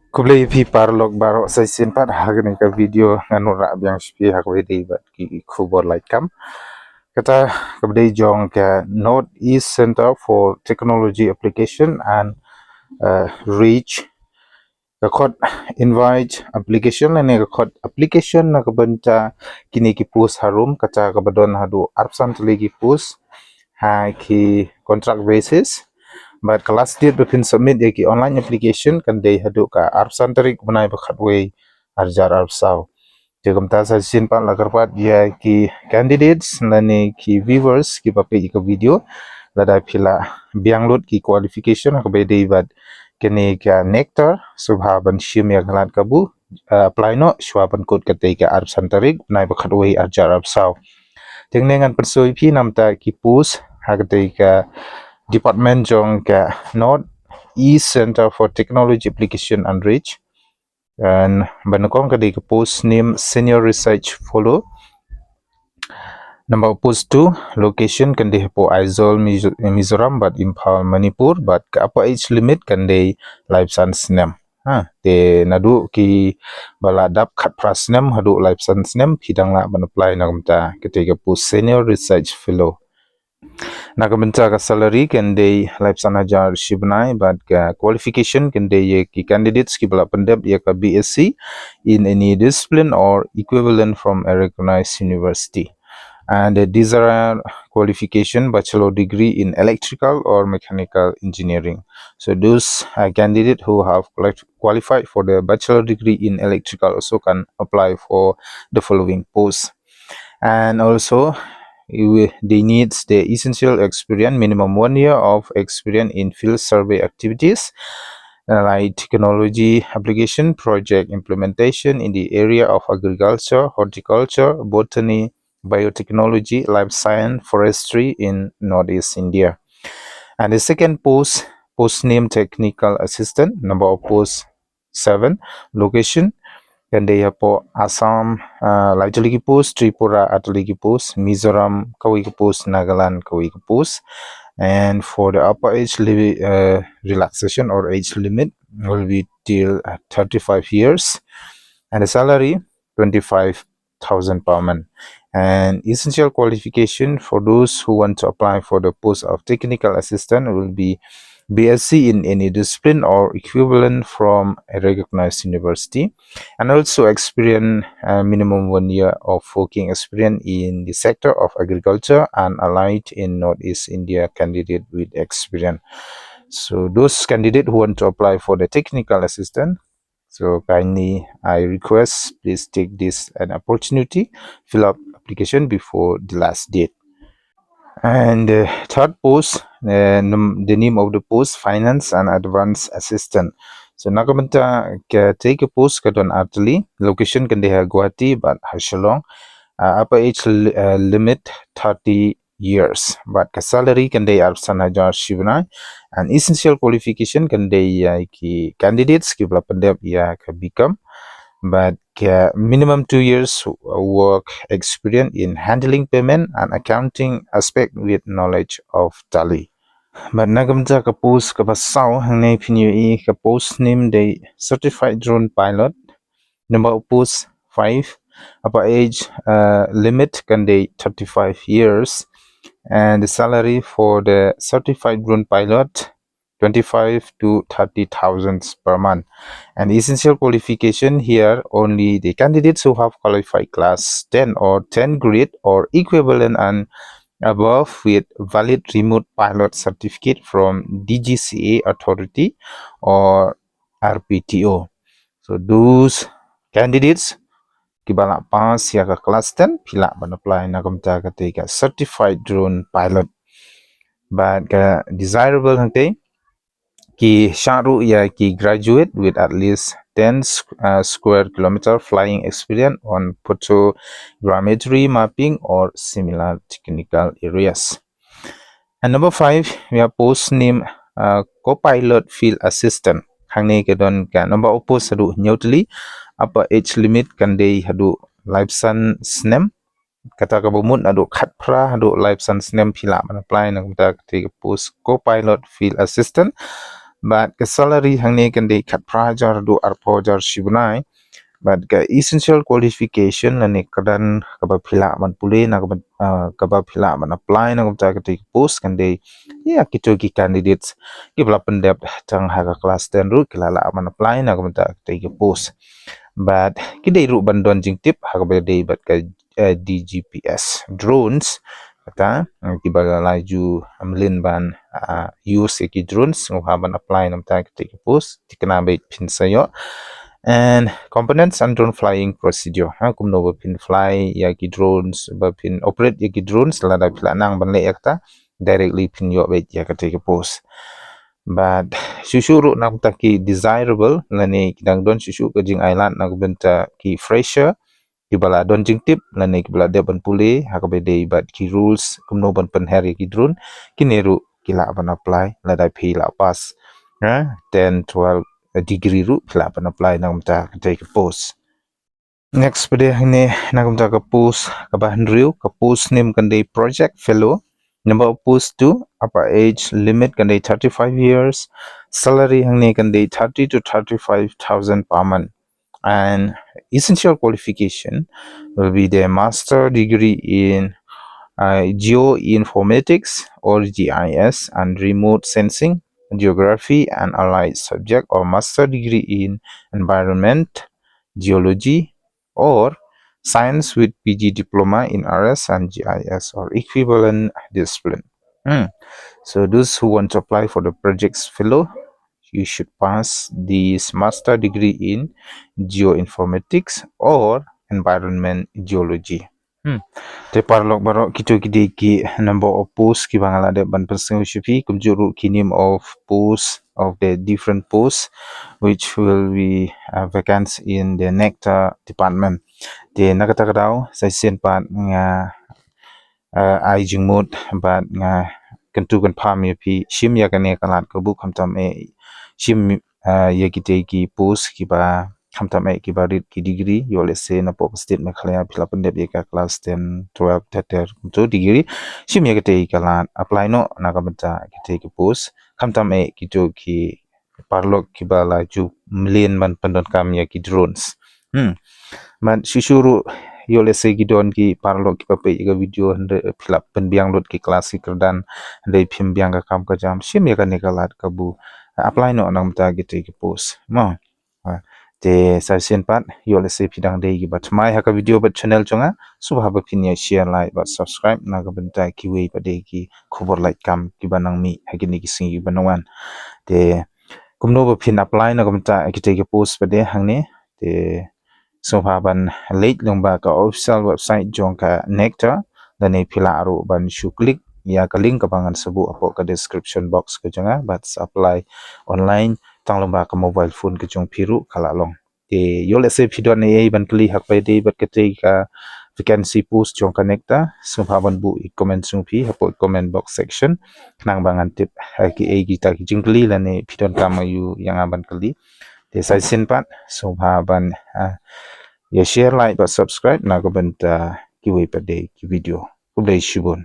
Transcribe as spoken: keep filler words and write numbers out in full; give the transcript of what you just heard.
Khublei phi paralok baroh, sa shisien pat ha kane ka video ngan wanrah biang sha phi ha kaba ïadei bad ki khubor laitkam. Kata kaba dei jong ka North East Center for Technology Application and uh, Reach, ka khot invite application lane ka khot application na ka bynta kine ki post harum, kata kaba don haduh arphew san tylli ki post ha ki contract basis. Bad ka last date ba phin submit ïa ki online application kan dei haduh ka arphew san tarik bnai ba khatwei, arhajar arphew saw. Te kumta sa shisien pat la kyrpad ïa ki candidates lane ki viewers kiba peit ïa ka video, lada phi la biang lut ki qualification ha kaba ïadei bad kane ka NECTAR, sngewbha ban shim ïa ka lad kabu, uh, apply noh shuwa ban kut katei ka arphew san tarik bnai ba khatwei, arhajar arphew saw. Te hangne ngan pynsngew ïa phi namar ki post ha katei ka department jong ka North East Center for Technology Application and Reach. And ba nyngkong ka dei ka post name Senior Research Fellow. Number post two, location kan dei hapoh Aizawl, Mizo-, Mizoram bad Imphal, Manipur, bad ka upper age limit kan dei laiphew san snem. Ha, te naduh kiba la dap khatphra snem haduh laiphew san snem phi dang lah ban apply na ka bynta katei ka post Senior Research Fellow. Na ka bynta ka salary kan dei laiphew san hajar shi bnai, bad ka qualification kan dei ïa ki candidates kiba la pyndep ïa ka B S c in any discipline or equivalent from a recognized university. And the desired qualification, bachelor degree in electrical or mechanical engineering. So those, uh, candidate who have quali-, qualified for the bachelor degree in electrical also can apply for the following posts. And also, you will, they need the essential experience, minimum one year of experience in field survey activities, uh, like technology application, project implementation in the area of agriculture, horticulture, botany, biotechnology, life science, forestry in Northeast India. And the second post, post name technical assistant, number of posts seven, location kan dei hapoh Assam, uh, lai tylli ki post, Tripura ar tylli ki post, Mizoram kawei ka post, Nagaland kawei ka post. And for the upper age li-, uh, relaxation or age limit will be till, uh, thirty-five years. And the salary, twenty-five thousand per month. And essential qualification for those who want to apply for the post of technical assistant will be B S c in any discipline or equivalent from a recognized university, and also experience, uh, minimum one year of working experience in the sector of agriculture and allied in Northeast India, candidate with experience. So those candidate who want to apply for the technical assistant, so kindly, I request, please take this an opportunity, fill up application before the last date. And, uh, third post, uh, num-, the name of the post, finance and advance assistant. So na ka bynta katei ka post ka don ar tylli, location kan dei ha Guwahati bad ha Shillong. Uh, upper age li-, uh, limit thirty years. Bad ka salary kan dei arphew san hajar shi bnai. And essential qualification kan dei ïa ki candidates kiba la pyndep ïa ka B Com. Bad ka minimum two years work experience in handling payment and accounting aspect with knowledge of Tally. Bad na ka bynta ka post kaba saw, hangne phin ïohi ka post name dei certified drone pilot. Number of post five, upper age, uh, limit kan dei thirty-five years, and the salary for the certified drone pilot, twenty-five to thirty thousand per month. And essential qualification here, only the candidates who have qualified class ten or ten grade or equivalent and above with valid remote pilot certificate from D G C A authority or R P T O. So those candidates kiba la pass ïa ka class ten, phi lah ban apply na ka bynta katei ka certified drone pilot. Bad ka desirable hangtei, ki shah ruh ïa ki graduate with at least ten squ-, uh, square kilometer flying experience on photogrammetry, mapping or similar technical areas. And number five, we have post name, uh, co-pilot field assistant. Hangne ka don ka number of post haduh hynñiew tylli, upper age limit kan dei haduh laiphew san snem. Kata kaba mut naduh khatphra haduh laiphew san snem phi lah ban apply na ka bynta katei ka post co-pilot field assistant. Bad ka salary hangne kan dei khatphra hajar haduh arphew hajar shi bnai. Bad ka essential qualification lane kyrdan kaba phi lah ban pule na kaba, ah, kaba phi lah ban apply na ka bynta katei ka post kan dei ïa kito ki candidates kiba la pyndep tang ha ka class ten ruh ki la lah ban apply na ka bynta katei ka post. Bad ki dei ruh ban don jingtip ha kaba dei bad ka, eh, D G P S drones. Kata, eh, kiba la ju mlien ban, ah, use ïa ki drones, sngewbha ban apply na ka bynta katei ka post, thikna beit phin sa ïoh. And components and drone flying procedure. Ha, kumno ba phin fly ïa ki drones, ba phin operate ïa ki drones, lada phi la nang ban leh ïa kata, directly phin ïoh beit ïa katei ka post. Bad shuh shuh ruh na ka bynta ki desirable, lane ki dang don shuh shuh ka jingailad na ka bynta ki fresher, kiba la don jingtip, lane kiba la dep ban pule ha kaba dei bad ki rules kumno ban pynher ïa ki drone, kine ruh ki lah ban apply lada phi la pass, ha, ten, twelve degree ruh phi lah ban apply na ka bynta katei ka post. Next pat de hangne na ka bynta ka post kaba hynriew, ka post name kan dei project fellow. Number of post two, upper age limit kan dei thirty-five years. Salary hangne kan dei thirty to thirty-five thousand per month. And essential qualification will be the master degree in, uh, geoinformatics or G I S and remote sensing, geography and allied subject, or master degree in environment, geology, or science with P G diploma in R S and G I S or equivalent discipline. Hmm. So those who want to apply for the projects fellow, you should pass this master degree in geoinformatics or environment geology. Hmm. Te paralok baroh, kito ki dei ki number of post kiba nga la dep ban pynsngew sha phi, kumjuh ruh ki name of post of the different posts which will be, uh, vacant in the NECTA department. Te na kata ka daw sa shisien pat nga, uh, ai jingmut bad nga kyntu kynpham ïa phi, shim ïa kane ka lad ka buh khamtam eh, shim, uh, ïa kitei ki post kiba khamtam eh kiba rit ki degree, ïoh lehse napoh ka state Meghalaya phi la pyndep ïa ka class ten, twelve, thirteen, kumto degree, shim ïa kitei ka lad, apply noh na ka bynta kitei ki post, khamtam eh kito ki paralok kiba la ju mlien ban pyndonkam ïa ki drones. Hmm. Bad shuh shuh ruh, ïoh lehse ki don ki paralok kiba peit ïa ka video hynrei phi la pynbiang lut ki class ki kyrdan, hynrei phim biang ka kam ka jam, shim ïa kane ka lad ka buh, apply noh na ka bynta kitei ki post. Mo. Ah, te sa shisien pat, ïoh lehse phi dang dei kiba thymmai ha ka video bad channel jong nga, sngewbha ba phin ïa share, like bad subscribe na ka bynta kiwei pat de ki khubor lait kam kiba nang mih ha kine ki sngi kiba nang wan. Te kumno ba phin apply na ka bynta kitei ki post pat de hangne, te sngewbha ban leit lyngba ka official website jong ka NECTA, lane phi lah ruh ban shu click ïa ka link kaba ngan sa buh hapoh ka description box ka jong nga bad sa apply online tang lyngba ka mobile phone ka jong phi ruh ka la long. Te ïoh lehse phi don ei ei ban kylli ha kaba ïadei bad katei ka vacancy post jong ka NECTA, sngewbha ban buh i comment jong phi hapoh i comment box section, khnang ba ngan tip ha kiei kita ki jingkylli lane phi donkam aiu ïa nga ban kylli. Te sa shisien pat, sngewbha ban, ah, ïa share, like bad subscribe na ka bynta kiwei pat de ki video. Khublei shibun.